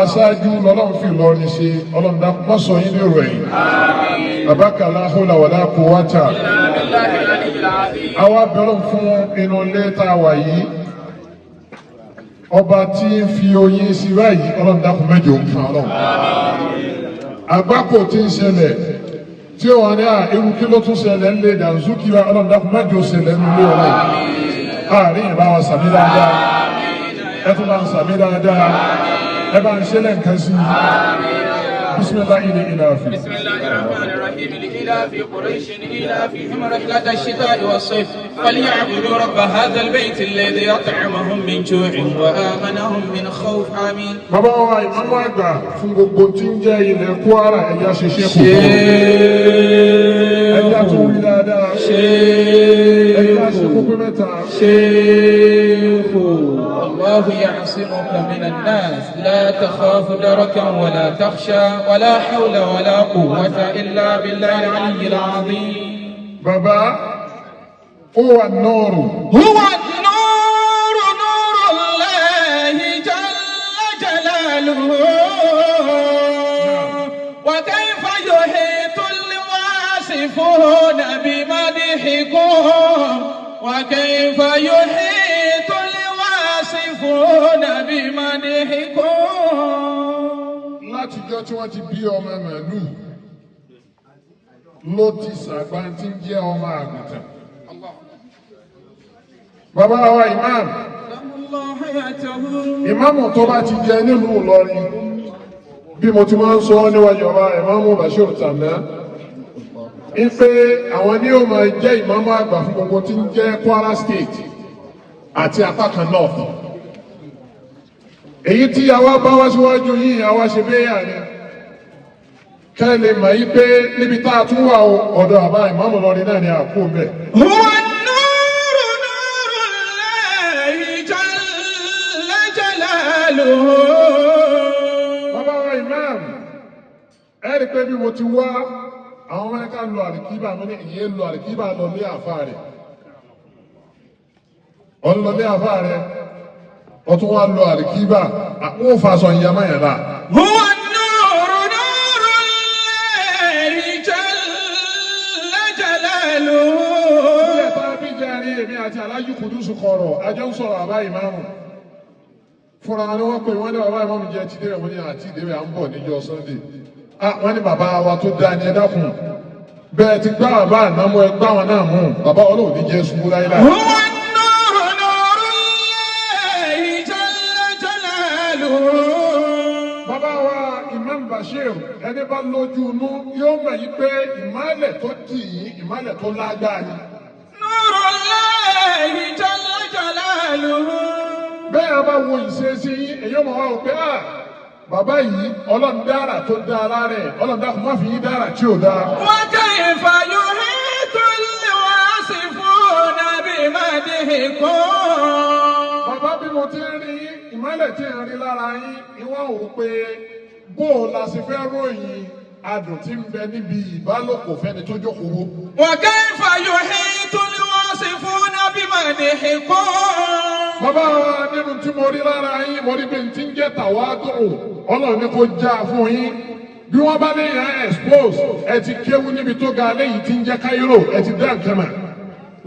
Aṣáájú lọ́lọ́run fi Ìlọrin ṣe. Ọlọ́run dákun, má sọ yín lérò ẹ̀yìn. Bàbá kàlá hólà wàlá kó wáta. Àwa bẹ̀rẹ̀ fún inú ilé tá a wà yìí. Ọba tí ń fi oyin sí báyìí, Ọlọ́run dákun, mẹ́jọ ń fún Ọlọ́run. Àgbákò tí ń ṣẹlẹ̀ tí ó wà ní à irú kí ló tún ṣẹlẹ̀ ń lé Dànzúkì wa, Ọlọ́run dákun, mẹ́jọ ṣẹlẹ̀ ń lé ọlọ́run. Àárín ìbá wa sàmí dáadáa, ẹ tún bá ń sàmí dáadáa, ẹ bá ń ṣẹlẹ̀ nǹkan sí i. Bisimilahi ilé ilé àfi. بسم الله الرحمن الرحيم. لإيلاف قريش إيلافهم رحلة الشتاء والصيف فليعبدوا رب هذا البيت الذي أطعمهم من جوع وآمنهم من خوف. آمين. Bàbá wa ìmáàmù àgbà fún gbogbo tí ń jẹ́ ilẹ̀ Kwara, ẹ̀yà ṣiṣẹ́ kù fún ẹ̀yà tó wí dáadáa, ẹ̀yà ṣe kókó mẹ́ta. شيخ الله يعصمك من الناس، لا تخاف دركا ولا تخشى، ولا حول ولا قوة إلا بالله العلي العظيم. Bàbá ó wà nọ́ọ̀rù. هو النور، نور الله جل جلاله، وكيف يحيط الواصفون بمدحكم، وكيف يحيط الواصفون بمدحكم. Látijọ́ tí wọ́n ti bí ọmọ màálù ló ti sàgbà tí ń jẹ́ ọmọ àgùntàn. Bàbá wa imam, الله حياته. Ìmáàmù tó bá ti jẹ nílùú Ìlọrin, bí mo ti máa ń sọ níwájú ọba ìmáàmù Bashir tàná ipe àwọn ní ó máa jẹ́ ìmáàmù àgbà fún gbogbo tí ń jẹ́ Kwara State àti apá kan North. Èyí tí àwa bá wá síwájú yìí, àwa ṣe béyà ni kẹ́ lè mọ̀ yí pé níbi tá a tún wà o, ọ̀dọ̀ àbá ìmáàmù Ìlọrin náà ni àkó mbẹ̀. هو النور، نور الله جل جلاله. Bàbá wa imam, ẹ rí i pé bí mo ti wá, àwọn ọmọ ẹ̀ka lọ àlìkíbà mi ní ìyẹn lọ àlìkíbà lọ ní àfa rẹ̀, ọ̀n lọ ní àfa rẹ̀, ọtún wá lọ àlìkíbà, àwọn òfàṣọ ìyàmáyàlá. هو النور، نور الله جل جلاله. Ilé ẹ̀ta bí jẹ́rí èmi àti Alájú Kùdùsù kọ̀rọ̀, àjọ ń sọ̀rọ̀ àbá ìmáàmù. Fúnra ni wọ́n pè wọ́n ní bàbá ìmáàmù jẹ́ ti débẹ̀, wọ́n ní àti ìdébẹ̀, à ń bọ̀ níjọ́ Sunday. Ah, wọ́n ní bàbá wa tó dáa ní, ẹ dákun. Bẹ́ẹ̀ ti gbá bàbá ànámú, ẹ gbá wọn náà mú. Bàbá Ọlọ́run ní jẹ́ ṣubú láíláí. هو النور، نور الله جل جلاله. Bàbá wa Imam Bashir, ẹni bá lójú inú yóò mọ̀ yí pé ìmálẹ̀ tó dì yín, ìmálẹ̀ tó lágbára ni. نور الله جل جلاله. Bẹ́ẹ̀ a bá wo ìṣesí yín, èyí ọmọ wa wò pé ah, bàbá yìí, Ọlọ́run dára tó dáa lára ẹ̀. Ọlọ́run dákun, má fi yín dára tí ò dáa. وكيف يحيط الواصفون بمدحكم. Bàbá, bí mo ti ń rí yín, ìmọ́lẹ̀ tí ń rí lára yín, ìwọ́n wò pé bó o la ṣe fẹ́ ròyìn adùn tí ń bẹ níbi ìbálòpọ̀ fẹ́ni tó jókòó wó. وكيف يحيط الواصفون بمدحكم. Bàbá wa, nínú tí mo rí lára yín, mo rí bí n ti ń jẹ́ tàwádùn, Ọlọ́run ní kó já fún yín. Bí wọ́n bá léyìn expose, ẹ ti kéwú níbi tó ga léyìí tí ń jẹ́ Cairo, ẹ ti dá nǹkan mà.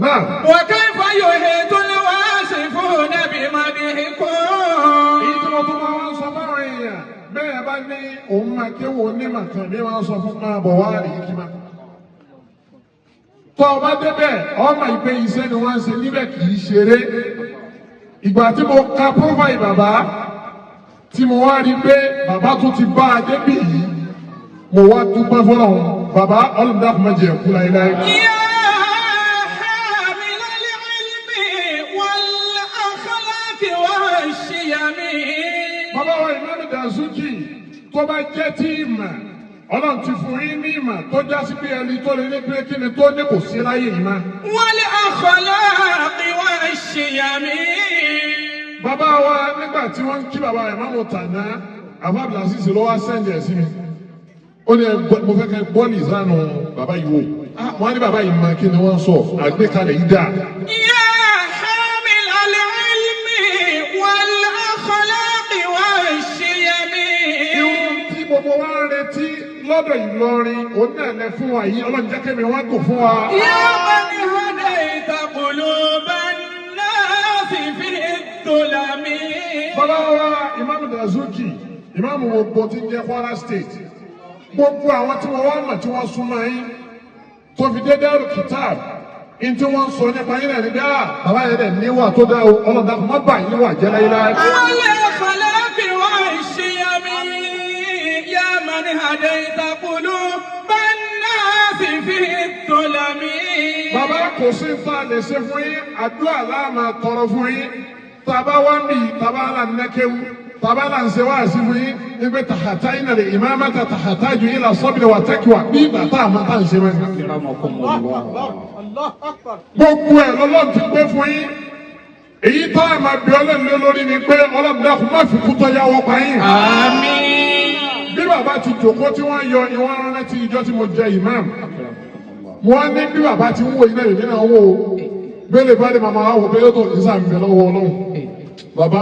Náà. وكيف يحيط الواصفون بمدحكم. Èyí tí wọ́n tún máa wá ń sọ fáwọn èèyàn bẹ́ẹ̀ bá ní òun máa kéwò onímọ̀ kan bí wọ́n sọ fún máa bọ̀ wá rí kí máa. Tọ́ ọ bá débẹ̀, ọmọ ìpè iṣẹ́ ni wọ́n ń ṣe níbẹ̀, kì í ṣeré. Ìgbà tí mo ka profile bàbá, tí mo wá rí pé bàbá tún ti bá a débì yìí, mo wá dúpẹ́ fọlọ́run. Bàbá, Ọlọ́run dákun, má jẹ́ kú láéláé. يا حامل العلم والأخلاق والشيم. Bàbá wa Ìmáàmù Dàsúkì, tó bá jẹ́ tí ìmọ̀, Ọlọ́run ti fún yín ní ìmọ̀ tó já sí pé ẹni tó lè ní pé kí ni tó ní kò sí láyé yìí má. والأخلاق والشيم. Bàbá wa, nígbà tí wọ́n ń kí bàbá ìmáàmù tàná, àbá Abdulaziz ló wá send ẹ̀ sí mi. Ó ní mo fẹ́ kẹ́ gbọ́ nìzánu bàbá yìí wò. Ah, wọ́n á ní bàbá yìí máa kí ni wọ́n sọ àgbékalẹ̀ yìí dáa. يا حامل العلم والأخلاق والشيم. lọ́dọ̀ Ìlọrin òun náà lẹ fún wa yìí, Ọlọ́run jẹ́ kẹ́mi wọ́n gùn fún wa. يا من هديت قلوب الناس في الظلم. Bàbá wa Ìmáàmù Dazuki, ìmáàmù gbogbo tí ń jẹ́ Kwara State, gbogbo àwọn tí wọ́n wá mọ̀ tí wọ́n súnmọ́ yín tó fi dé Daaru Kitab ní tí wọ́n ń sọ nípa yín náà ní bí ah bàbá yẹn dẹ̀ níwà tó dá o, Ọlọ́run dákun má bà yín wà jẹ́ láyéláyé. والأخلاق والشيم، يا من هديت قلوب الناس في الظلم. Bàbá, kò sí tá a lè ṣe fún yín, àdúrà la máa tọrọ fún yín. Tàbá wá ń bì, tàbá là ń nẹ́kẹ́wù, tàbá là ń ṣe wáàsí fún yín níbi tàhátá iná lè ìmáàmá tàhátá ju ilà sọ́bìlì wà tẹ́kíwà bí ìgbà tá a máa tá à ń ṣe mẹ́rin. Gbogbo ẹ̀ lọ́lọ́run ti gbé fún yín. Èyí tá a máa bí Ọlọ́run lé lórí ni pé Ọlọ́run dákun má fi kú tọ́ yáwọ́ pa yín. آمين. Bí bàbá ti jòkó tí wọ́n yọ ìwọ̀n rántí ìjọ tí mo jẹ ìmáàmù, wọ́n ní bí bàbá ti ń wo iná ìlú náà wò ó bẹ́lẹ̀ bá lè màmá wò bẹ́lẹ̀ tó ní sàmì lọ́wọ́ Ọlọ́run. Bàbá,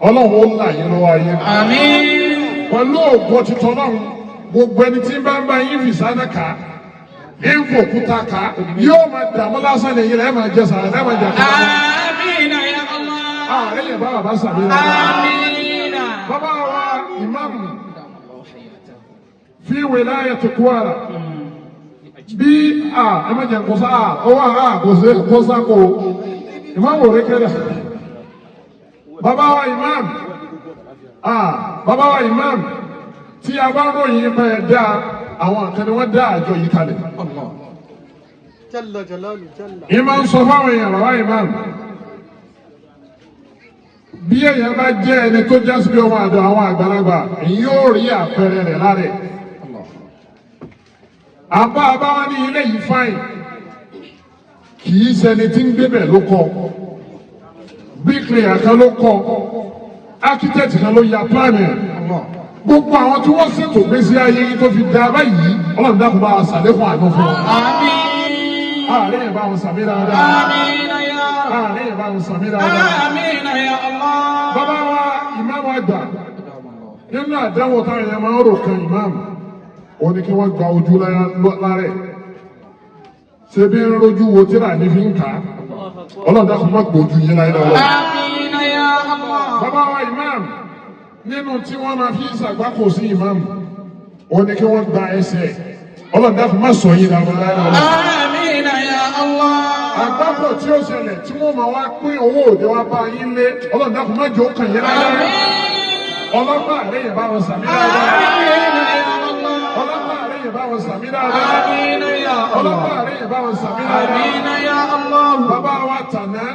Ọlọ́run ó là yín lọ́wọ́ ayé. آمين. Pẹ̀lú ògo titun Ọlọ́run, gbogbo ẹni tí ń bá ń bá yín fi sáná ká ń fòkúta ká yóò máa dààmú lásán lè yín lẹ́ẹ̀ máa jẹ sàrà lẹ́ẹ̀ máa jẹ ká. آمين يا الله. Ààrẹ yẹn bá bàbá sàmì lọ́wọ́. آمين. Bàbá wa ìmáàmù fi wilayati Kwara bí a ẹ má jẹ kó sá a ó wà a kò sí kó sá kó ìmáàmù òré kẹrẹ. Bàbá wa ìmáàmù, a bàbá wa ìmáàmù tí a bá ròyìn pé ẹ dá àwọn kan ni wọ́n dá àjọ yìí kalẹ̀. جل جلاله جل. Ìmọ̀ ń sọ fáwọn èèyàn, bàbá ìmáàmù, bí èèyàn bá jẹ́ ẹni tó jásí bí ọmọ àdó àwọn àgbàlagbà, èyí yóò rí àpẹẹrẹ rẹ̀ lára ẹ̀. Àbá àbáwá ní ilé yìí fine, kì í ṣẹni tí ń gbébẹ̀ ló kọ́, bricklayer kan ló kọ́, architect kan ló ya plan ẹ̀. Gbogbo àwọn tí wọ́n ṣètò gbèsè ayé yìí tó fi da báyìí, Ọlọ́run dákun bá wa ṣàlékún àánú fún wọn. آمين. Ààrẹ yẹn bá wọn sàmì dáadáa. آمين يا رب. Ààrẹ yẹn bá wọn sàmì dáadáa. آمين يا الله. Bàbá wa ìmáàmù àgbà, nínú àdánwò táwọn èèyàn máa ń rò kan ìmáàmù ó ní kí wọ́n gba ojú lára ẹ̀, ṣé bí ń rojú wo tíra ní fi ń kà á. Ọlọ́run dákun má gbójú yín láyé lọ́wọ́. آمين يا الله. Bàbá wa ìmáàmù, nínú tí wọ́n máa fi ń ṣàgbákò sí ìmáàmù ó ní kí wọ́n gba ẹsẹ̀. Ọlọ́run dákun má sọ yín láyé lọ́wọ́. آمين يا الله. Àgbákò tí ó ṣẹlẹ̀ tí wọ́n máa wá pín owó òde wá bá yín lé, Ọlọ́run dákun má jẹ́ ó kàn yín láyé. Ọlọ́pàá rẹ̀ yẹn bá wọn sàmì dáadáa. آمين يا الله. Ọlọ́pàá rẹ̀ yẹn bá wọn sàmì dáadáa. آمين يا الله. Ọlọ́pàá rẹ̀ yẹn bá wọn sàmì dáadáa. آمين يا الله. Bàbá wa tàná,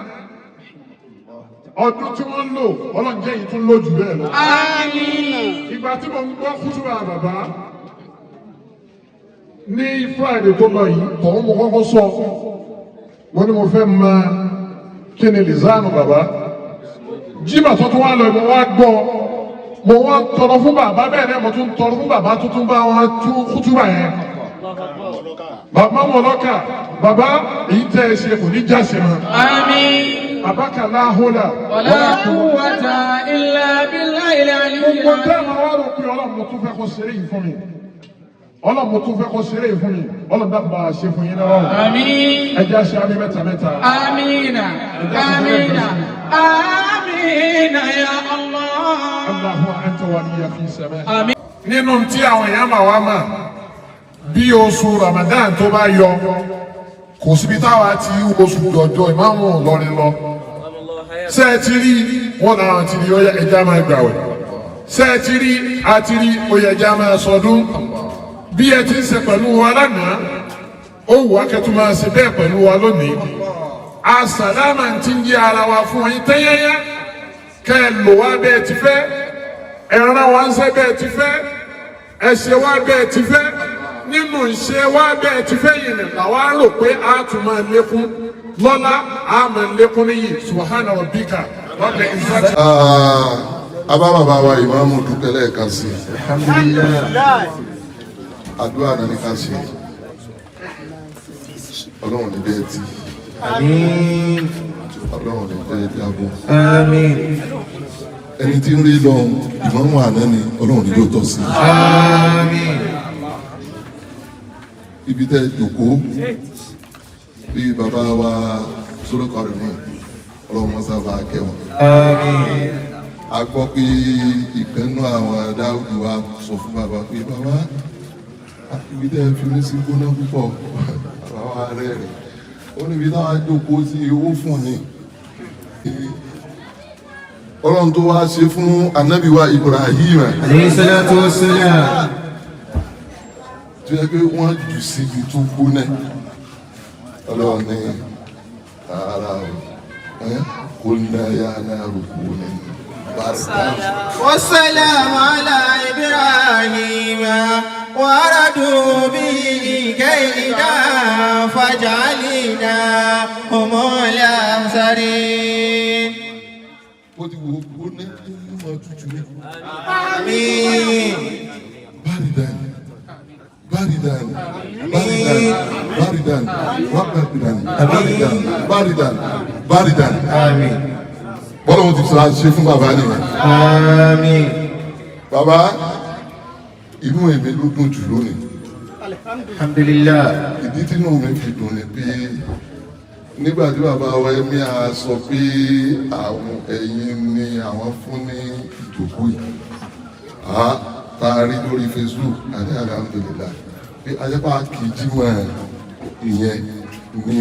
ọdún tí wọ́n lò, Ọlọ́run jẹ́ yìí tún lò jù bẹ́ẹ̀ lọ. آمين. Ìgbà tí mo ń gbọ́ kútùbà bàbá ní Friday tó lọ yìí, tọ̀hún mo kọ́kọ́ sọ, mo ní mo fẹ́ mọ kí ni lìzánù bàbá. Jimá tó tún wá lọ, mo wá gbọ́, mo wá tọrọ fún bàbá bẹ́ẹ̀ náà, mo tún tọrọ fún bàbá tuntun bá wọn tú kútùbà yẹn. Bàbá wọn lọ́kà, bàbá, èyí tẹ́ ẹ ṣe kò ní jáse mọ́. آمين. Bàbá kà láhùlà. ولا قوة إلا بالله العلي Gbogbo العظيم. tẹ́ ẹ̀ máa wá rò pé Ọlọ́run, mo tún fẹ́ kó ṣeré yìí fún mi, Ọlọ́run, mo tún fẹ́ kó ṣeré yìí fún mi, Ọlọ́run dákun bá a ṣe fún yín lọ́wọ́. آمين. Ẹ jẹ́ àṣẹ àmín mẹ́ta mẹ́ta. آمين، آمين، آمين يا الله. اللهم أنت وليي في السماء. آمين. Nínú tí àwọn èèyàn máa wá mà bí oṣù Ramadan tó bá yọ, kò síbi táwa ti oṣù dọ̀dọ̀ ìmáàmù Ìlọrin lọ. Ṣé ẹ ti rí wọn làwọn ti rí? Ó yá, ẹja máa gbàwẹ̀. Ṣé ẹ ti rí? A ti rí. Ó yẹ, ẹja máa sọdún. Bí ẹ ti ń ṣe pẹ̀lú wa lánàá, ó wù á kẹ́tù máa ṣe bẹ́ẹ̀ pẹ̀lú wa lónìí. Àsàlámà ti ń yí ara wa fún yín tẹ́yẹ́yẹ́ kẹ́ ẹ lò wá bẹ́ẹ̀ ti fẹ́, ẹ rán wa ń ṣe bẹ́ẹ̀ ti fẹ́, ẹ ṣe wá bẹ́ẹ̀ ti fẹ́. Nínú ìṣe wá bẹ́ẹ̀ ti fẹ́ yìí làwa rò pé a tún máa lékún lọ́lá, a máa lékún níyì. سبحان ربك رب العزة. Abá bàbá wa ìmáàmù dúpẹ́ lẹ́ẹ̀kan sí i. Àdúrà náà ní ká ṣe. Ọlọ́run ní bẹ́ẹ̀ tí Àmín. Ọlọ́run ní bẹ́ẹ̀ dábọ̀. Àmín. Ẹni tí ń rí lọ ìmáàmù àná ni, Ọlọ́run ní yóò tọ́ sí i. Àmín. Ibi tẹ́ jòkó bí bàbá wa sólókọ̀rọ̀ ní ọlọ́run mọ́sáfà kẹwọn. Àmín. A gbọ́ pé ìkànnú àwọn Dáúdù wa sọ fún bàbá pé bàbá, ibi tẹ́ fi mí sí gbóná púpọ̀. Bàbá wa rẹ̀ rẹ̀ ó níbi táwa jókòó sí owó fún ni. Ọlọ́run tó wá ṣe fún Ànábì wa Ibrahim عليه الصلاة والسلام. tó yẹ pé wọ́n jù síbi tó gbóná, Ọlọ́run ní ara ẹ̀ kó ná yá náà rúkú ní bárẹ̀dá. والسلام على إبراهيم وأرادوا به كيدا فجعلناهم الأخسرين. Bó ti wò ó gbóná tó yóò máa tutù ní. آمين. Báridan, báridan, báridan, báridan, báridan, báridan, báridan, báridan. آمين. Bọ́lá wọn ti sọ ṣe fún bàbá nìyẹn. آمين. Bàbá, inú èmi ló dùn jù lónìí. الحمد لله. Ìdí tí inú mi fi dùn ni pé nígbà tí bàbá wa ẹ̀mí a sọ pé àwọn ẹ̀yin ni àwọn fún ní ìjókòó yìí, a tá a rí lórí Facebook àti alhamdulillah pé ajẹ́pá kì í jímọ̀ ìyẹn ní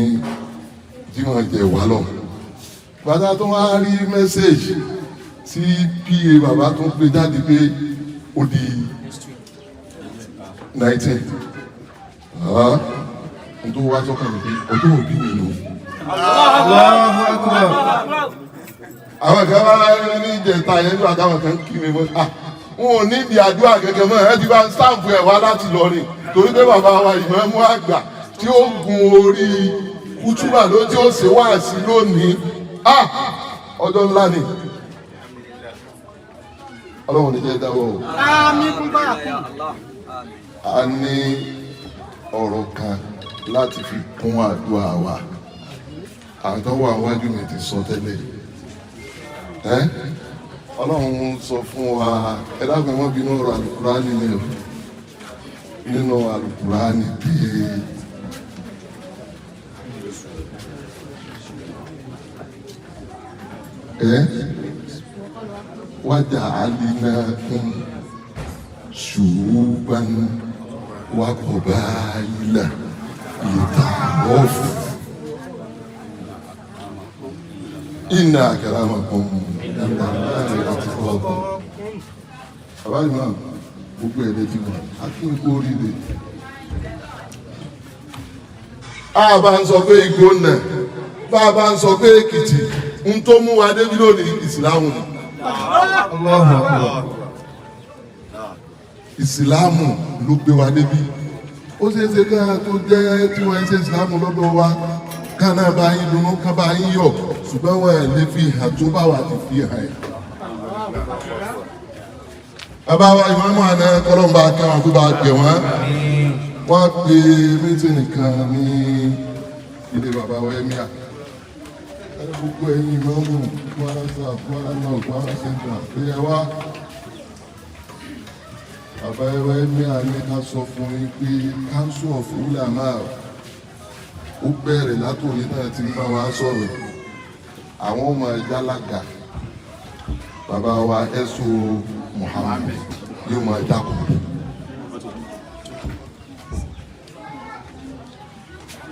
jímọ̀ jẹ wá lọ. Bàtà tó wá rí message tí pa bàbá tó gbé jáde pé ó di 19, n tó wá sọ́kàn mi pé ọjọ́ òbí mi nù. الله أكبر. Àwọn kan wá ní ìjẹta yẹn nígbà táwọn kan kí mi mọ́, ah, wọn ò ní ìdí àdúrà kẹ̀kẹ́ mọ́, ẹ ti bá ń sáǹpù ẹ̀ wá láti lọ rìn torí pé bàbá wa ìmáàmù àgbà tí ó gun orí kútúbà ló tí ó ṣe wáàsí lónìí. Ah, ọjọ́ ńlá ni. Ọlọ́run ní jẹ́ dáwọ́ o. Àmín kún bá kún. A ní ọ̀rọ̀ kan láti fi kún àdúrà wa. Àwọn tó wà wájú mi ti sọ tẹ́lẹ̀ ẹ́. Ọlọ́run sọ fún wa, ẹ dákun, ẹ má bínú, ọ̀rọ̀ Àlùkùránì ni o. Nínú Àlùkùránì bí ẹ wájà alinakum ṣùgbọ́n waqabaila lita'arafu inna akramakum indallahi atqakum. Bàbá ìmọ̀ gbogbo ẹ̀rẹ́ ti wà á kí n kú oríire. A bá ń sọ pé igbó nà, bá a bá ń sọ pé Èkìtì ń tó mú wa débi lónìí, ìsìlámù ni. الله أكبر. Ìsìláàmù ló gbé wa débi. Ó ṣeé ṣe ká tó jẹ́ tí wọ́n ń ṣe ìsìláàmù lọ́dọ̀ wa ká náà bá yín dunnú, ká bá yín yọ̀, ṣùgbọ́n wọn ẹ̀ lè fi hàn tó bá wa ti fi hàn ẹ̀. Bàbá wa ìmáàmù àná, kọ́lọ́mbà káwọn tó bá gbẹ̀ wọ́n, wọ́n pe meeting kan ní ilé bàbá wa emir. Gbogbo ẹ̀yin ìmáàmù Kwara South, Kwara North, Kwara Central, pé ẹ wá. Bàbá ẹwà emir ní ká sọ fún yín pé Council of Ulama ó bẹ̀rẹ̀ látòrí náà ti ń bá wa sọ̀rọ̀. Àwọn ọmọ ẹja lága bàbá wa ẹ̀sùn Muhammed yóò máa dákọ̀.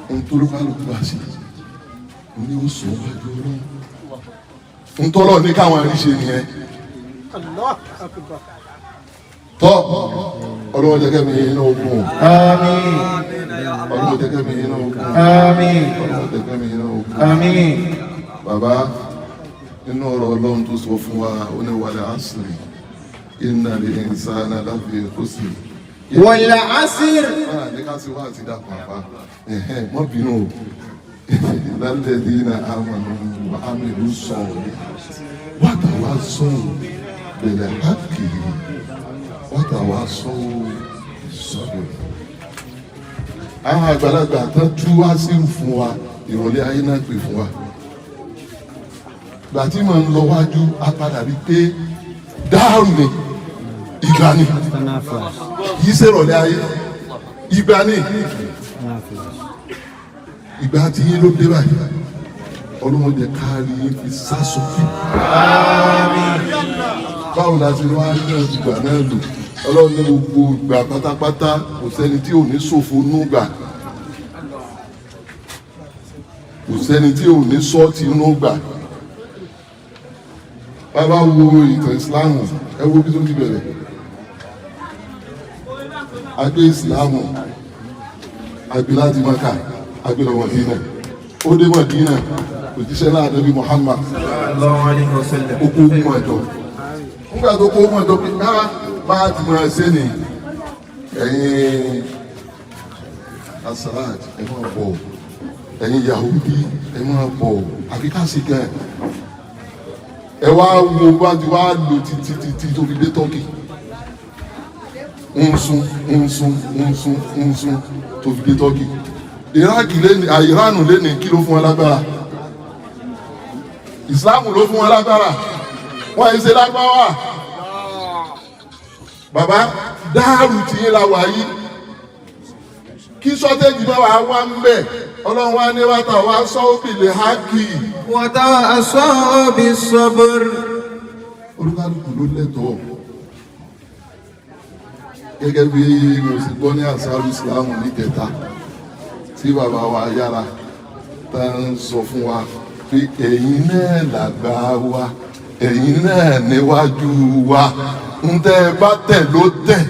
Ntolúkálùkù bá ṣe ní ó sọ wájú Ọlọ́run, ntọ́lọ́ ní káwọn rí ṣe nìyẹn. Allah akbar. Tọ́ Ọlọ́run jẹ́ kẹ́mi iná ogun. آمين. Ọlọ́run jẹ́ kẹ́mi iná ogun. آمين. Ọlọ́run jẹ́ kẹ́mi iná ogun. آمين. Bàbá, nínú ọ̀rọ̀ Ọlọ́run tó sọ fún wa, ó ní wal asri innal insana lafi khusr. والعصر. Máa ní ká sí wá àti dàpọ̀ àpá mọ́ bínú o. Alladhina amanu wa amilu salihati wa tawasaw bil haqqi wa tawasaw bis sabr. Àwọn àgbàlagbà tán tú wá sí fún wa, ìrọ̀lẹ́ ayé náà pè fún wa. Gbà tí mò ń lọ wájú, a padà rí pé dáàrú ni ìgbà ni, kì í ṣèrọ̀lẹ́ ayé, ìgbà ni. Ìgbà tí yín ló dé báyìí, Ọlọ́run jẹ́ kárí yín fi sá sókè. Báwo la ti wá ní ìgbà náà lò? Ọlọ́run ní gbogbo ìgbà pátápátá, kò sẹ́ni tí ò ní ṣòfò núgbà, kò sẹ́ni tí ò ní sọ́ọ̀tì núgbà. Bàbá, wo ìtàn Ìsìláàmù, ẹ wo bí tó ti bẹ̀rẹ̀. Agbé Ìsìláàmù, agbé láti Maka, agbé lọ Mọ̀dínà. Ó dé Mọ̀dínà, òjíṣẹ́ náà Ànábì Muhammad Sallallahu alayhi wa sallam. ó kó mú ẹjọ́. Nígbà tó kó mú ẹjọ́ pé ká bá ti máa ṣe ni, ẹ̀yin asalat, ẹ máa bọ̀, ẹ̀yin Yahudi, ẹ máa bọ̀, àfi ká sì gan. Ẹ wá wo bá ti wá lò títí títí tó fi dé Turkey, ń sún, ń sún, ń sún, ń sún tó fi dé Turkey, Iraq lẹ́ni, Iran lẹ́ni. Kí ló fún wọn lágbára? Ìsìláàmù ló fún wọn lágbára. Wọn yìí ṣe lágbára. Bàbá, dáàrú tí yín la wà yìí, kí sọ́tẹ́jì bá wà wá ń bẹ̀. Ọlọ́run wá ní wàtà wá sọ́ọ́bìlì hákì. وتواصوا بالصبر. Olúkálùkù ló lẹ́tọ̀ọ́, gẹ́gẹ́ bí mo sì gbọ́ ní àṣàrù Ìsìláàmù níjẹta tí bàbá wa yára tá ń sọ fún wa pé ẹ̀yin náà làgbà wa, ẹ̀yin náà níwájú wa. Ntẹ́ ẹ bá tẹ̀ ló tẹ̀,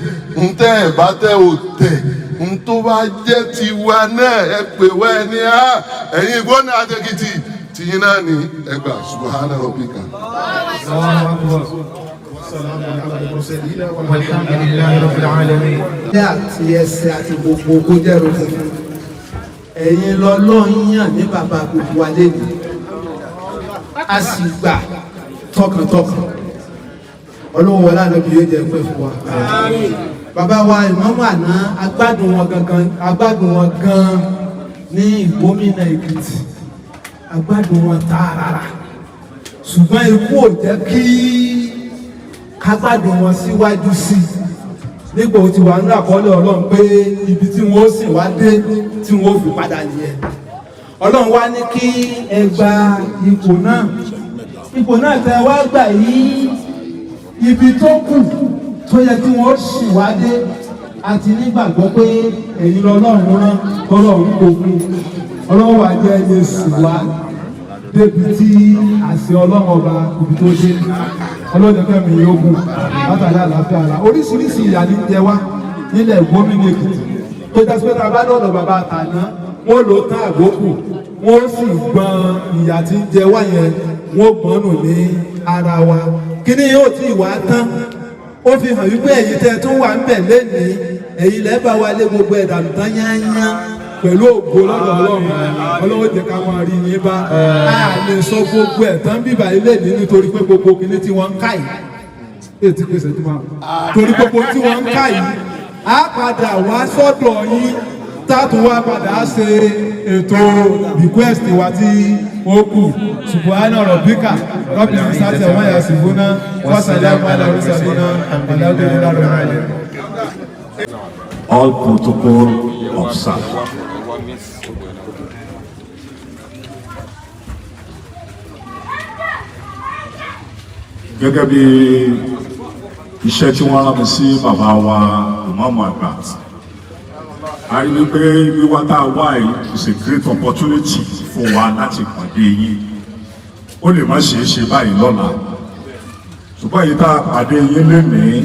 ntẹ́ ẹ bá tẹ̀ ò tẹ̀. Ntó bá jẹ́ tiwa náà, ẹ pè wá. Ẹ ní á ẹ̀yin ìgbóná àtẹ̀kìtì tìyín náà ní ẹgbà. Subhana rabbika. الله أكبر. والحمد لله رب العالمين. Ní àti ẹsẹ̀ àti gbogbo kó jẹ́rò funfun, ẹ̀yin lọ́lọ́run yàn ní bàbá gbogbo wa lẹ́nu, a sì gbà tọkàntọkàn. Ọlọ́run wọlé ànábi yóò jẹ́ pẹ́ fún wa. Bàbá wa ìmáàmù àná, agbádùn wọn gangan, agbádùn wọn gan ní Ìgbómìnà Èkìtì, agbádùn wọn tààràrà, ṣùgbọ́n ikú ò jẹ́ kí kágbádùn wọn síwájú sí i. Nígbà ó ti wà nínú àkọọ́lẹ̀ Ọlọ́run pé ibi tí wọ́n ó sì wá dé tí wọ́n ó fi padà nìyẹn. Ọlọ́run wá ní kí ẹ gba ipò náà. Ipò náà tẹ wá gbà yìí, ibi tó kù tó yẹ kí wọ́n sì wá dé, àti nígbàgbọ́ pé ẹ̀yin lọ́lọ́run rán, tọ́lọ́run kò mú. Ọlọ́run wà jẹ́ lè sì wá débi tí àṣẹ Ọlọ́run ọba ibi tó dé. Ọlọ́run kẹ́mi yóò gùn látàrí àlàáfíà ara. Oríṣiríṣi ìyà ní jẹ wá nílẹ̀ Gómìnà Èkìtì tó jásí pé tá a bá lọ́dọ̀ bàbá àtàná, wọ́n lò tán àgbókù, wọ́n sì gbọ́n ìyà tí ń jẹ wá yẹn, wọ́n gbọ́n nù ní ara wa. Kíní yóò tí ì wá tán. Ó fi hàn wípé ẹ̀yin tẹ́ tún wà ń bẹ̀ lénìí, ẹ̀yin lẹ́ bá wa lé gbogbo ẹ̀dànù tán yányán pẹ̀lú ògo lọ́dọ̀ Ọlọ́run. Ọlọ́run jẹ́ ká máa rí yín bá. A lè sọ gbogbo ẹ̀ tán bíbà ilé ní nítorí pé gbogbo kinní tí wọ́n ń ká yìí, èyí tí pèsè tí wọ́n torí gbogbo tí wọ́n ń ká yìí, á padà wá sọ́dọ̀ yín, tátù wá padà ṣe ètò request wa tí ó kù. Subhana rabbika rabbil izzati amma yasifuna wa salamun ala mursalina walhamdulillahi rabbil alamin. All protocol observed. Gẹ́gẹ́ bí iṣẹ́ tí wọ́n rán mi sí bàbá wa ìmáàmù àgbà, a rí wípé wíwá tá a wá yìí is a great opportunity fún wa láti pàdé yín. Ó lè má ṣeé ṣe báyìí lọ́la, ṣùgbọ́n èyí tá a pàdé yín lénìí,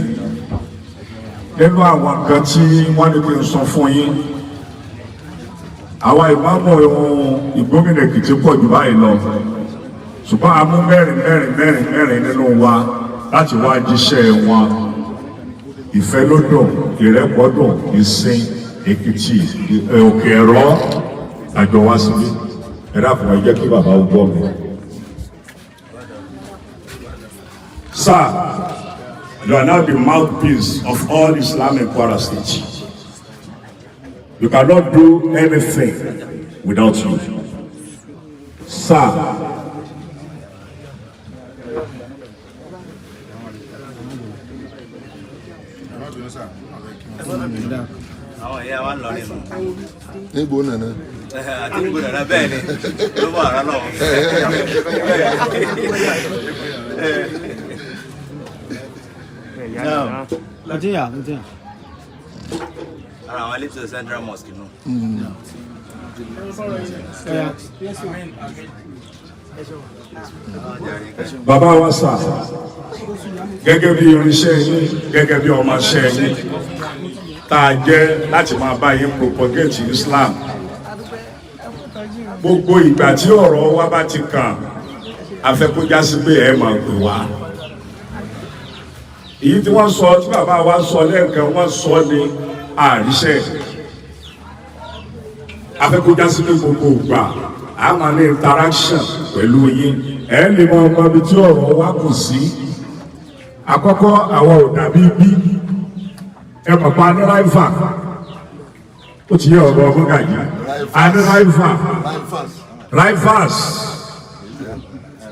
nínú àwọn nǹkan tí wọ́n ní kí n sọ fún yín, àwa ìmáàmù Ìgbómìnà Èkìtì pọ̀ jù báyìí lọ, ṣùgbọ́n a mú mẹ́rin mẹ́rin mẹ́rin mẹ́rin nínú wa láti wá jíṣẹ́ wọn. Ìfẹ́lódùn, Ìrẹ́pọ̀dùn, Ìsìn Èkìtì, Òkè Ẹ̀rọ, àjọ wá síbí. Ẹ dákun, ẹ jẹ́ kí bàbá ó gbọ́ mi. Sir, you are now the mouthpiece of all Islam in Kwara State. You cannot do anything without you. Sir, Àwọn ìyá wa ń lọ nínú. Níbo nànà. Àti níbo nànà bẹ́ẹ̀ ni ló bọ̀ àrà lọ. Ara àwọn elétò Central Mosque nù. Bàbá wa sà, gẹ́gẹ́ bí irinṣẹ́ yín, gẹ́gẹ́ bí ọmọọṣẹ́ yín tá a jẹ́ láti máa bá yín propagate Islam, gbogbo ìgbà tí ọ̀rọ̀ wa bá ti kàn, a fẹ́ kó já sí pé ẹ máa pè wá. Èyí tí wọ́n sọ, tí bàbá wa sọ lẹ́ẹ̀kan, wọ́n sọ ní àríṣẹ́. A fẹ́ kó já sí pé gbogbo ìgbà a máa ní interaction pẹ̀lú yín, ẹ lè mọ ọmọ ibi tí ọ̀rọ̀ wa kù sí. Àkọ́kọ́, àwọn ò dàbí bí ẹ mọ̀ pa ní ráìfà, ó ti yẹ ọ̀rọ̀ ọmọ gàjí a ní ráìfà, rivals,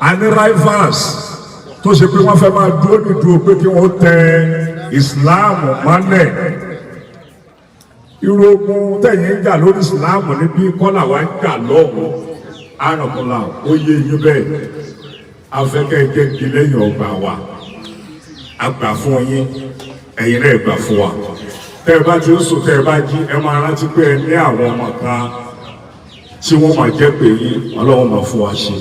a ní rivals tó ṣe pé wọ́n fẹ́ máa dúró nídúró pé kí wọ́n tẹ Islam mọ́lẹ̀. Irú ogun tẹ̀yìn ń jà lórí Islam níbí kọ́là wa ń jà lọ́wọ́ àrùnkùnlà, ó yé yín bẹ́ẹ̀. Afẹ́kẹ́ jẹ́ kí lẹ́yìn ọgbà wa a gbà fún yín, ẹ̀yin náà gbà fún wa. Tẹ́ ẹ bá ti ń sùn, tẹ́ ẹ bá jí, ẹ máa rántí pé ẹ ní àwọn ọmọ kan tí wọ́n máa jẹ́ pé yín. Ọlọ́run máa fún wa ṣe.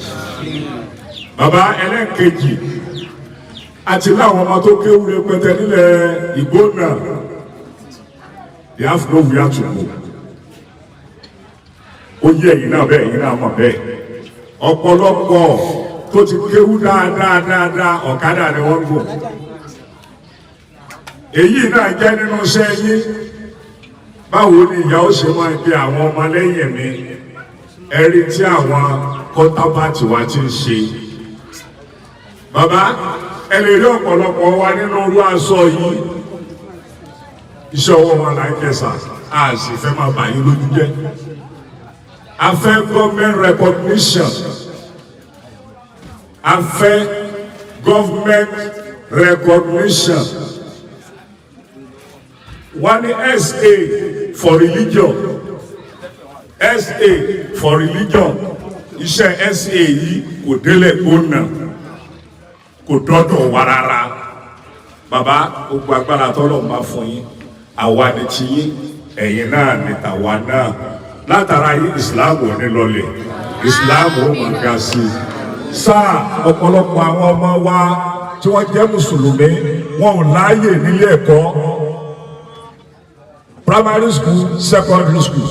Bàbá ẹlẹ́ẹ̀kejì, àti láwọn ọmọ tó kéwú rẹpẹtẹ nílẹ̀ Ìgbónà, they have nowhere to go. Ó yé ẹ̀yin náà bẹ́ẹ̀, ẹ̀yin náà mọ̀ bẹ́ẹ̀. Ọ̀pọ̀lọpọ̀ tó ti kéwú dáadáa dáadáa, ọ̀kadà ni wọ́n ń gùn. Èyí náà jẹ́ nínú iṣẹ́ yín. Báwo ni ìyá ó ṣe máa gbé àwọn ọmọ lẹ́yìn mi? Ẹ̀rí tí àwọn kọ́ńtápàtì wa ti ń ṣe. Bàbá, ẹ lè rí ọ̀pọ̀lọpọ̀ wa nínú irú aṣọ yìí. Iṣẹ́ ọwọ́ wa là ń kẹsà, a sì fẹ́ máa bà yín lójú jẹ́. A fẹ́ government recognition, a fẹ́ government recognition. Wọ́n ní SA for religion, SA for religion. Iṣẹ́ SA yìí kò délẹ̀ gbóná, kò dọ́dọ̀ wa rárá. Bàbá, gbogbo agbára tọ́lọ̀ máa fún yín, àwa ni ti yín, ẹ̀yin náà ni tàwa náà. Látara yín, Islam ò ní lọlẹ̀, Islam ò máa ga sí i. Sáà ọ̀pọ̀lọpọ̀ àwọn ọmọ wa tí wọ́n jẹ́ mùsùlùmí, wọn ò láàyè nílé ẹ̀kọ́ primary school, secondary school,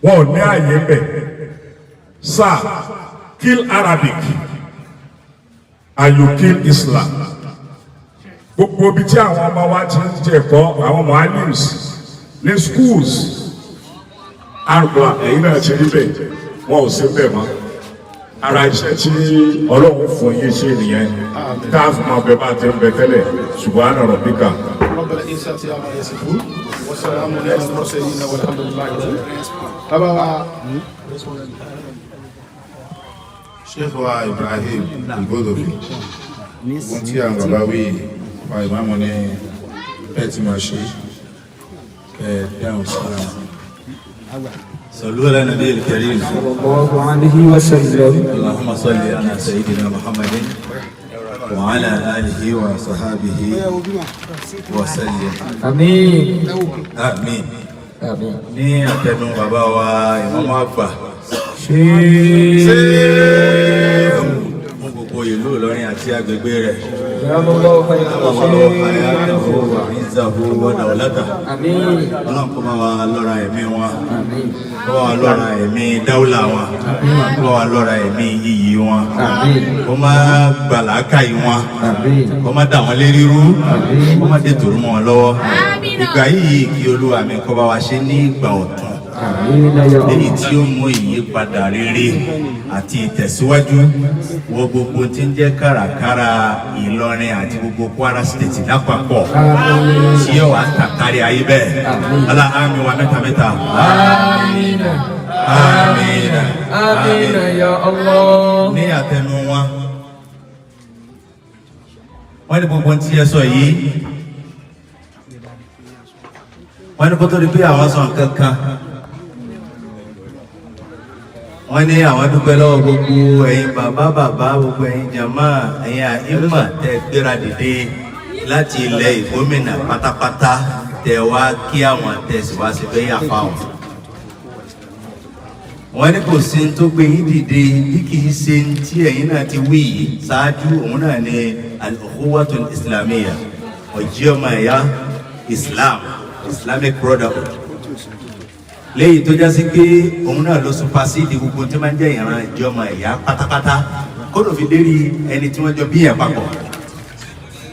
wọn ò ní àyè ń bẹ̀. Sáà, kill Arabic and you kill Islam. Gbogbo ibi tí àwọn ọmọ wa ti ń jẹ̀kọ́, àwọn muallims ní schools àrùbọ̀, ẹ̀yin náà ti rí bẹ́ẹ̀, wọn ò sí bẹ́ẹ̀ mọ́. Ara iṣẹ́ tí Ọlọ́run fún yín ṣe nìyẹn, tá a fún ọbẹ̀ bá ti ń bẹ tẹ́lẹ̀. Subhana rabbika. رب العزة عما يصفون وسلام على المرسلين والحمد لله. Bàbá Sheikh wa Ibrahim Igbódòfin, ohun tí àwọn bàbá wí wa, ìmáàmù ní bẹ́ẹ̀ tí máa ṣe ẹ dáhùn sí àwọn. صلوا على النبي الكريم. صلى الله عليه وسلم. اللهم صل على سيدنا محمد وعلى آله وصحابه وسلم. آمين. آمين. آمين. Ní àtẹnu bàbá wa ìmáàmù àgbà fún gbogbo ìlú Ìlọrin àti agbègbè rẹ̀. Ọlọ́run kó bá wa lọ́ra ẹ̀mí wọn, kó bá wa lọ́ra ẹ̀mí dáúlà wọn, kó bá wa lọ́ra ẹ̀mí iyì wọn, kó má gbàlákàyè wọn, kó má dà wọ́n lérí rú, kó má dé tòrú mọ́ wọn lọ́wọ́. Ìgbà yìí, kí Olúwa mi kó bá wa ṣe ní ìgbà ọ̀tun léyìí tí ó mú ìyípadà rere àti ìtẹ̀síwájú wọ gbogbo tí ń jẹ́ kàràkàrà Ìlọrin àti gbogbo Kwara State lápapọ̀, tí yóò wá tàkárí ayé bẹ́ẹ̀. Ala àmín wa mẹ́ta mẹ́ta. Amina. Àmín. Amina ya Allah. Ní àtẹnu wọn, wọ́n ní gbogbo tí ẹ sọ yìí Wọ́n ní kó tó di pé àwọn sọ nǹkan kan, wọ́n ní àwọn dúpẹ́ lọ́wọ́ gbogbo ẹ̀yin bàbá bàbá, gbogbo ẹ̀yin jàmá, ẹ̀yin àìmọ̀ tẹ́ gbéra dìde láti ilẹ̀ ìgbómìnà pátápátá, tẹ́ wá kí àwọn tẹ̀sí wá sí bẹ́yà fáwọn. Wọ́n ní kò sí tó gbé yín dìde bí kì í ṣe tí ẹ̀yin náà ti wí yìí ṣáájú, òun náà ní al-ukhuwatul islamiyya, ọ̀jí ọmọ ẹ̀yà Islam, Islamic brotherhood, léyìí tó jásí pé òun náà ló supersede gbogbo tí máa ń jẹ́ ìran ìjọmọ ẹ̀yà pátápátá, kódò fi dérí ẹni tí wọ́n jọ bí yẹn papọ̀.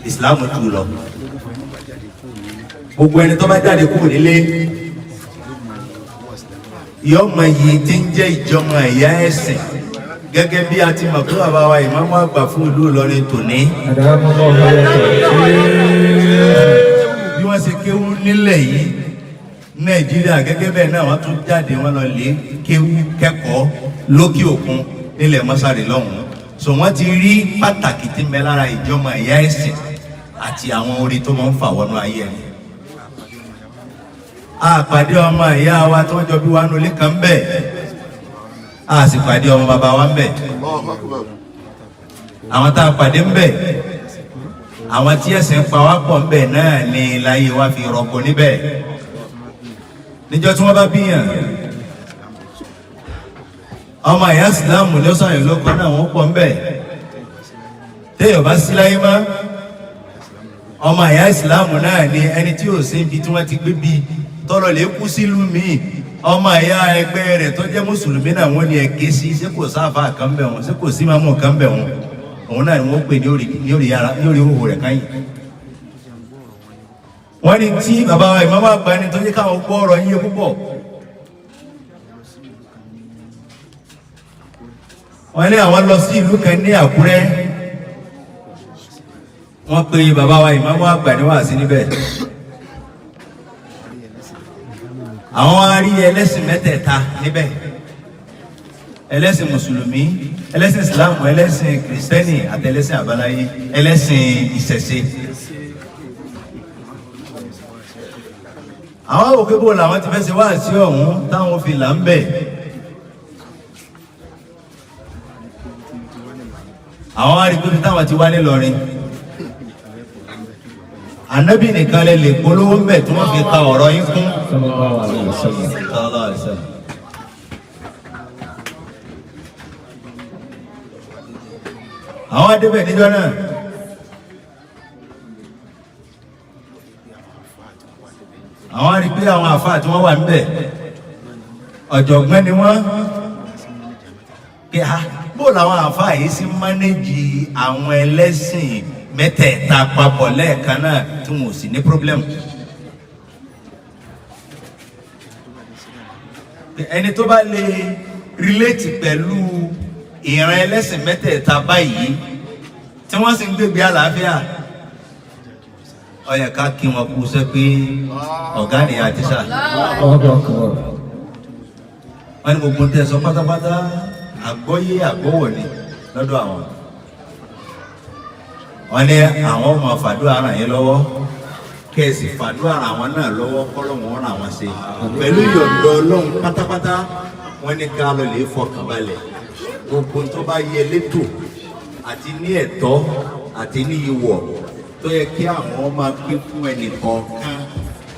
Islam jù lọ gbogbo ẹni tó bá jáde kúrò nílé yọmọ yìí tí ń jẹ́ ìjọmọ ẹ̀yà ẹ̀sìn, gẹ́gẹ́ bí a ti mọ̀ pé bàbá wa ìmáàmù àgbà fún ìlú Ìlọrin tòní, bí wọ́n ṣe kéwú nílẹ̀ yìí Nàìjíríà, gẹ́gẹ́ bẹ́ẹ̀ náà wọ́n tún jáde, wọ́n lọ lé kéwú kẹ́kọ̀ọ́ lókè òkun nílẹ̀ mọ́sárì lọ́hùn-ún. So wọ́n ti rí pàtàkì tí ń bẹ lára ìjọmọ ẹ̀yà ẹ̀sìn àti àwọn orí tó máa ń fà wọnú ayé ẹni. A pàdé ọmọ ìyá wa tí wọ́n jọ bí wa nulẹ̀ kan bẹ́ẹ̀, a sì pàdé ọmọ bàbá wa ń bẹ̀. Àwọn tá a pàdé ń bẹ̀, àwọn tí ẹ̀sìn pa wá pọ̀ ń bẹ̀ náà ni láyé wa fi rọgbọ níbẹ̀. Níjọ́ tí wọ́n bá bíyàn, ọmọ ìyá ìsìlámù ní ọ̀sán yìí ló kọ́ náà, wọ́n pọ̀ ń bẹ̀. Téèyàn bá sí láyé mọ́, ọmọ ìyá ìsìlámù náà ni ẹni tí ò sí ibi tí wọ́n ti gbé bí tọ́lọ̀ lè kú sílùú míì, ọmọ ìyá ẹgbẹ́ rẹ̀ tó jẹ́ mùsùlùmí náà wọ́n ní ẹ ké sí. Ṣé kò sáfà kan bẹ̀ wọ́n? Ṣé kò sí mámù kan bẹ̀ wọ́n? Òun náà ni wọ́n pè ní orí òhò rẹ̀ káyìn. Wọ́n ní tí bàbá wa ìmáàmù àgbà ni tó jẹ́ káwọn gbọ́ ọ̀rọ̀ yín púpọ̀. Wọ́n ní àwọn lọ sí ìlú kan ní Àkúrẹ́, wọ́n pe bàbá wa ìmáàmù àgbà ní wàásí níbẹ̀. Àwọn wá rí ẹlẹ́sìn mẹ́tẹ̀ẹ̀ta níbẹ̀: ẹlẹ́sìn mùsùlùmí, ẹlẹ́sìn ìsìlámù, ẹlẹ́sìn kìrìsìtẹ́nì àti ẹlẹ́sìn àbáláyé, ẹlẹ́sìn ìṣẹ̀ṣe. Àwọn òkè bò làwọn ti fẹ́ ṣe wáàsí ọ̀hún táwọn fi là ń bẹ̀. Àwọn wá rí pé táwọn ti wá nílọrin, Ànábì nìkan lè lè polówó ń bẹ̀ tí wọ́n fi ka ọ̀rọ̀ yín kún. Sallallahu alaihi wasallam. Sallallahu alaihi wasallam. Àwọn adébẹ̀ níjọ́ náà, àwọn rí pé àwọn àfáà tí wọ́n wà níbẹ̀ ọ̀jọ̀gbọ́n ni wọ́n, pé a bó làwọn àfáà yìí sí mánéjì àwọn ẹlẹ́sìn mẹ́tẹ̀ẹ̀ta papọ̀ lẹ́ẹ̀kan náà tí wọn ò sì ní pírọ́blẹ́mù. Ẹni tó bá lè rìlẹ́tì pẹ̀lú ìran ẹlẹ́sìn mẹ́tẹ̀ẹ̀ta báyìí tí wọ́n sì ń gbégbé àlàáfíà, ó yẹ ká kí wọn kú sẹ́ pé ọ̀gá nìyá tíṣà. Wọ́n ní gbogbo tẹ́ sọ pátápátá àgbọ́yé àgbọ́wọ̀ ni lọ́dọ̀ àwọn. Wọ́n ní àwọn ọmọ fàdúrà ràn yín lọ́wọ́, kẹ́sì fàdúrà ràn àwọn náà lọ́wọ́, kọ́lọ́hún ràn wọ́n ṣe pẹ̀lú ìyọ̀ǹda Ọlọ́run pátápátá. Wọ́n ní ká lọ lè fọkàn balẹ̀, gbogbo tó bá yẹ létò àti ní ẹ̀tọ́ àti ní ìwọ̀ tó yẹ kí àwọn máa pín fún ẹnì kọ̀ọ̀kan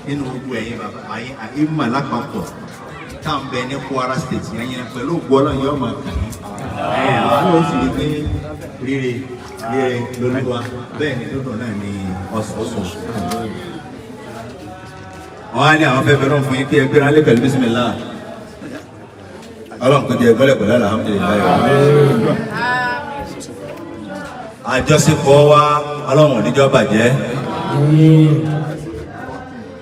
nínú gbogbo ẹ̀yin bàbá àyè lápapọ̀ tá à ń bẹ ní Kwara State yẹn yẹn pẹ̀lú ògbó Ọlọ́run yóò máa kàn yín. Àwọn ò sì rí pé rírè rírè lolúwa, bẹ́ẹ̀ ni dúdùn náà ní ọ̀sọ̀ọ̀sọ̀. Wọ́n á ní àwọn fẹ́ fẹ́ràn fún yín kí ẹ gbéra lé pẹ̀lú bísímìlá. Ọlọ́run kò jẹ́ ẹgbẹ́lẹ̀ pẹ̀lú alhamdulilayi. Àjọṣepọ̀ wa Ọlọ́run ò ní jọ́ bàjẹ́.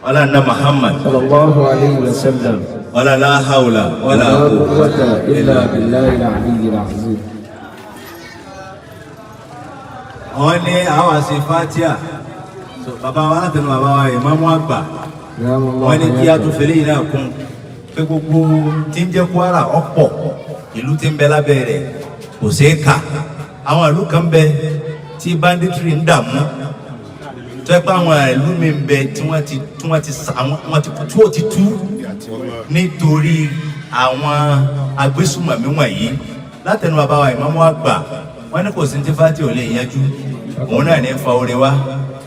Ọlọ́run Muhammad. Sallallahu alayhi wa sallam. Wala la hawla wala quwwata illa billahi al-aliyyil azim. Wọ́n ní àwọn àṣẹ fatia bàbá wa látẹnu bàbá wa ìmáàmù àgbà, wọ́n ní kí a tún fẹ́lẹ́ yìí náà kún pé gbogbo tí ń jẹ́ Kwara ọ̀pọ̀ ìlú tí ń bẹ lábẹ́ rẹ̀ kò ṣeé kà. Àwọn ìlú kan bẹ tí banditry ń dààmú Tó yẹ pé àwọn ìlú mi ń bẹ tí wọ́n ti tí wọ́n ti sa àwọn wọ́n ti tí ó ti tú nítorí àwọn agbésùmọ̀mí wọ̀nyí. Látẹnu bàbá wa ìmáàmù àgbà, wọ́n ní kò sí ti fati ò lè yanjú, òun náà ní fa oore wá,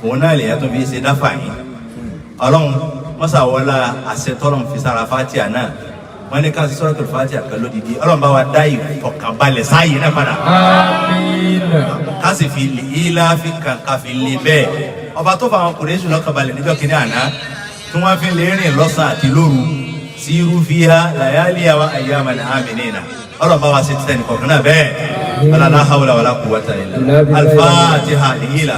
òun náà lè yàtọ̀ fi ṣe dáfà yín. Ọlọ́run mọ́sàwọ́lá àṣẹ tọ́lọ́run fi sára fatia náà, wọ́n ní ká suratul fatia kan lódìdí. Ọlọ́run bá wa dá ìfọ̀kànbalẹ̀ sáàyè náà padà. Àmín. Ká sì fi ìlà fi kàn ká fi lè bẹ́ẹ̀. Ọba tó fa àwọn kùrẹ́sù lọ́kànbalẹ̀ níjọ́ kínní àná tí wọ́n fi lè rìn lọ́sàn-án àti lóru siru fiha layaliya wa ayyaman aminina. Ọlọ́run bá wa ṣe títẹ̀ nìkọ̀ọ̀kan náà bẹ́ẹ̀. Wala la hawla wala quwwata illa billah. Al-fatiha lìyìlà.